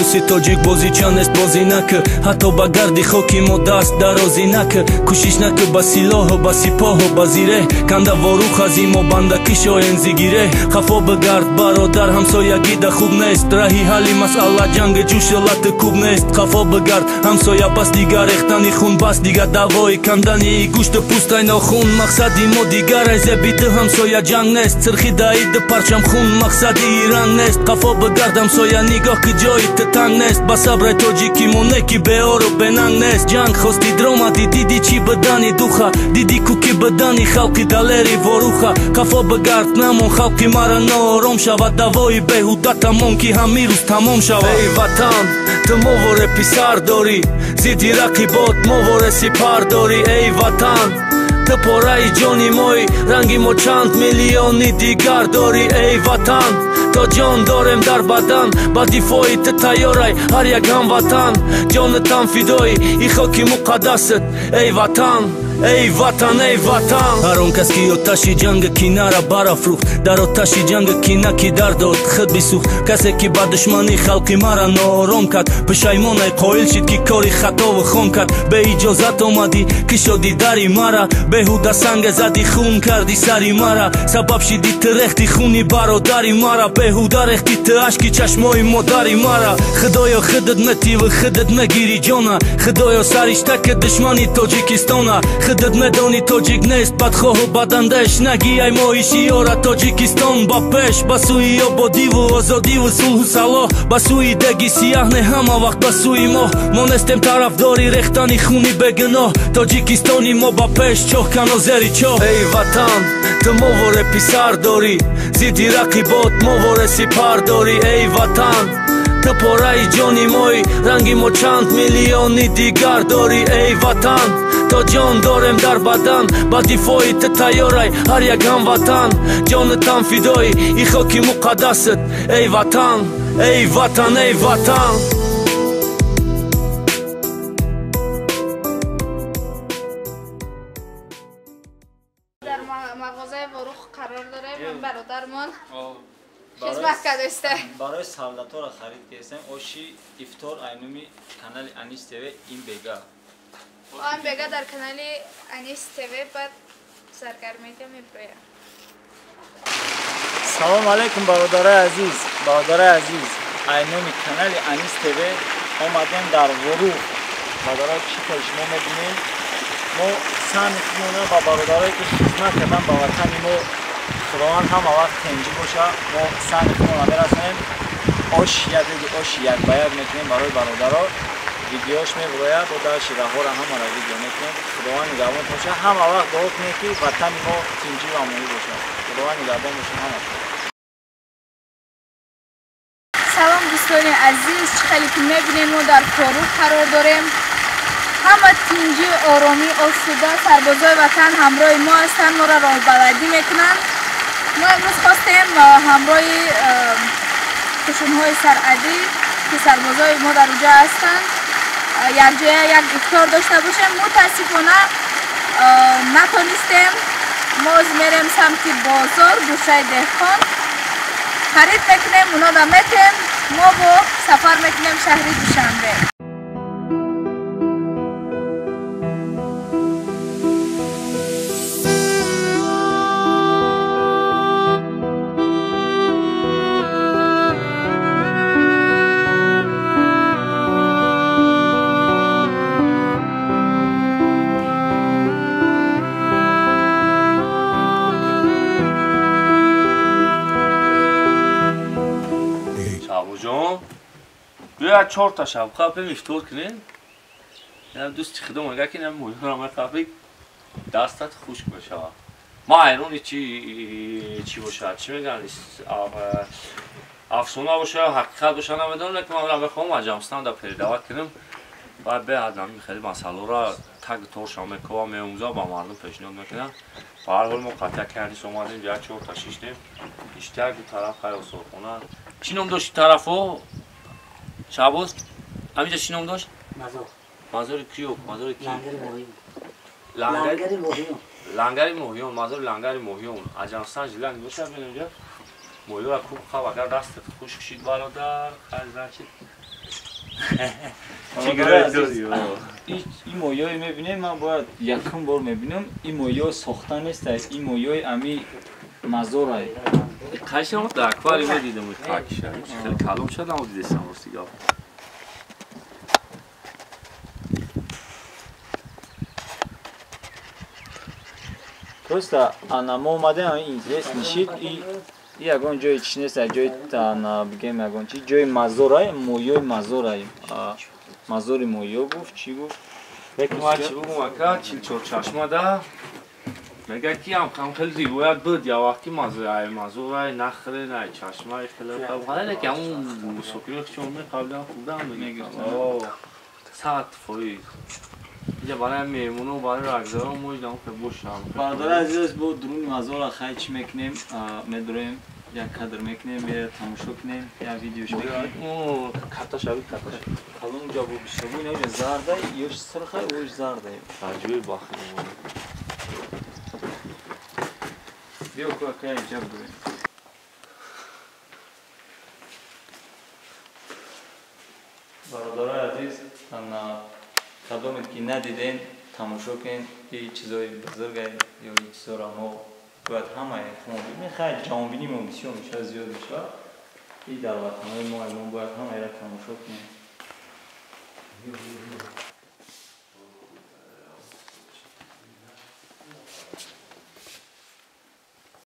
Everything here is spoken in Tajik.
Номуси тоҷик бозича нест, бозӣ накӣ. Ҳатто ба гарди хоки мо даст дарозӣ накӣ. Кӯшиш накӣ ба силоҳу ба сипоҳу ба зиреҳ. Канда ворух аз имо банда кишоен зигиреҳ. Хафо бигард бародар, ҳамсоягида хуб нест. Раҳи ҳалли масъала ҷанги ҷӯшу лату кӯб нест. Хафо бигард ҳамсоя, бас дигар рехтани хун, бас дигар даъвои кандани гӯшту пӯстай нохун. Мақсади мо дигар ай зеби ду ҳамсоя ҷанг нест. Сирхи даиду парчам хун, мақсади иранг нест. Қафо бигард ҳамсоя, нигоҳ ки ҷои ту танг нест. Ба сабрай тоҷики мо не ки беору бенанг нест. Ҷанг хости дромади, диди чӣ бидани духа, диди ку ки бидани халқи далери воруха. Қафо бигард намон халқи мара ноором шавад. Давои беҳуда тамом ки ҳамин рӯз тамом шавад. Эй ватан, ту моворе писар дорӣ, зидди рақибот моворе сипар дорӣ. Эй ватан, ту пораи ҷони мои, ранги мо чанд миллиони дигар дорӣ. Эй ватан, то ҷон дорем дар бадан, ба дифои ту тайёрай ҳар як ҳамватан. Ҷонатан фидои и хоки муқаддасат. Эй ватан, эй ватан, эй ватан. Ҳар он кас ки оташи ҷанги кинара барафрӯхт, дар оташи ҷанги кина ки дар дод худ бисӯхт. Касе ки ба душманӣ халқи мара ноором кард, пушаймонай қоил шид ки кори хатову хом кард. Беиҷозат омадӣ кишоди дари мара, беҳуда санга зади хун карди сари мара. Сабаб шиди ту рехти хуни бародари мара, беҳуда рехти ту ашки чашмои модари мара. Худоё худат метиву худат мегири ҷона, худоё саришта ки душмани Тоҷикистона. Худат медонӣ тоҷик нест бадхоҳу бадандеш, нагӣ ай моҳи шиёра Тоҷикистон ба пеш. Ба сӯи ободиву озодиву сулҳу салоҳ, ба сӯи деги сияҳ не ҳама вақт ба сӯи моҳ. Мо нестем тарафдори рехтани хуни бегуноҳ, Тоҷикистони мо ба пеш, чоҳ кано зери чоҳ. Эй ватан, ту моворе писар дорӣ, зидди рақибот моворе сипар дорӣ. Эй ватан, ту пораи ҷони мои, ранги мо чанд миллиони дигар дорӣ. Эй ватан, то ҷон дорем дар бадан, ба дифои ту тайёрай ҳар як ҳамватан. Ҷонатан фидои и хоки муқаддасат. Эй ватан, эй ватан, эй ватан. Дар мағозаи Ворух қарор дорем, бародармон хизмат кардааст. Барои савлатҳоро харид кардем. Оши ифтор айнуми канали Анис ТВ ин бега. Он бега дар канали Анис ТВ баъд саргармида меброяд. Салом алейкум бародарои азиз, бародарои азиз, айнуми канали Анис ТВ омадем дар Ворух. Бародаро чӣ кор шумо мебинед? Мо саҳми худмонро ба бародарое ки хизмат кардан ба ватани мо, худованд ҳама вақт тенҷӣ боша, мо саҳми худмонро мерасонем. Ош як ош як ба як мекунем барои бародаро. Видеош меброяд, бо дарши раҳора ҳамаро видео мекунем. Худованд нигаҳбон боша. Ҳама вақт дуо кунед ки ватани мо тинҷӣ ва амонӣ бошад. Худованд нигаҳбон боша ҳама. Салом дӯстони азиз, чӣ хеле ки мебинем мо дар Ворух қарор дорем. Ҳама тинҷӣ, оромӣ, осуда, сарбозои ватан ҳамроҳи мо ҳастанд, моро роҳбаладӣ мекунанд. Мо имрӯз хостем ҳамроҳи қушунҳои сарҳадӣ ки сарбозои мо дар онҷо ҳастанд якҷоя як ифтор дошта бошем. Мутаассифона натонистем. Мо мерем самти бозор, гӯшаи деҳқон харид мекунем, унода метем, мо бо сафар мекунем шаҳри Душанбе. Биё чорта шаб қапем ифтор кунем. Ям дӯсти худо мега ки нам муҳимро меқапи дастат хушк мешавад. Ма ҳайрони чӣ бошад, чӣ мегӯянд, афсона бошад, ҳақиқат бошад намедонам, лекин ман мехоҳам аҷамстан да передават кунам. Баъд беҳад ҳамин хеле масъаларо таг торша мекова меомӯза ба мардум пешниҳод мекунам. Ба ҳар ҳол мо қатъия кардис омадем, я чорта шиштем. Иштак ду тараф хай осорхона. Чӣ ном дошт тарафо? Шабоз? Ҳаминҷа чӣ ном дошт? Мазор. Мазори киё? Мазори ки? Лангари моҳиён. Лангари моҳиён. Лангари моҳиён, мазори лангари моҳиён. Аҷамстан жиланг бошад менамҷа. Моҳиёра куб қаб агар дастат хушк шид бародар, хай значит Чӣ гирой дорӣ? Ин моҳиёе мебинем, ман бояд якум бор мебинам, ин моҳиё сохта нест, ин моҳиёи ами мазорай. Қашам дар аквариум дидам ин қакша. Хеле калон шуд, намо дидесам рости гап. Просто ана мо омадем, интерес нишид, и ягон ҷои чӣ нест, ҷои бигем ягон чи, ҷои мазорай, моҳиёи мазорай. Мазори моҳиё гуфт, чӣ гуфт? Лекин ман чӣ бугум ака, чилчорчашма да мега ки ҳам хеле ривоят буд, я вақти мазорай нахре, най чашмаи хеле қабл, лекин ҳамун мусофири хичон меқаблан хурдан мегирифтанд. 100%. Инҷа барои меҳмоно, барои рагзарон мо инҷа ҳам бошам. Бародари азиз, бо дуруни мазора хай чӣ мекунем, медурем, як кадр мекунем, мере тамошо кунем, як видеош мекунем. Ката шави, ката шави. Калон ҷо бо бисёр, ина зарда, ёш сирха, ош зарда. Таҷрибаи бахти. Биё ку ака инҷа бурем. Бародарои азиз, ана кадомед ки надиден, тамошо кунед, ин чизои бузурга ё ин чизоро мо бояд ҳамаи мо бибинем. Хайр, ҷаҳонбинии мо бисёр мешавад, зиёд мешавад. Ин дар ватанҳои мо, мо бояд ҳамаеро тамошо кунем.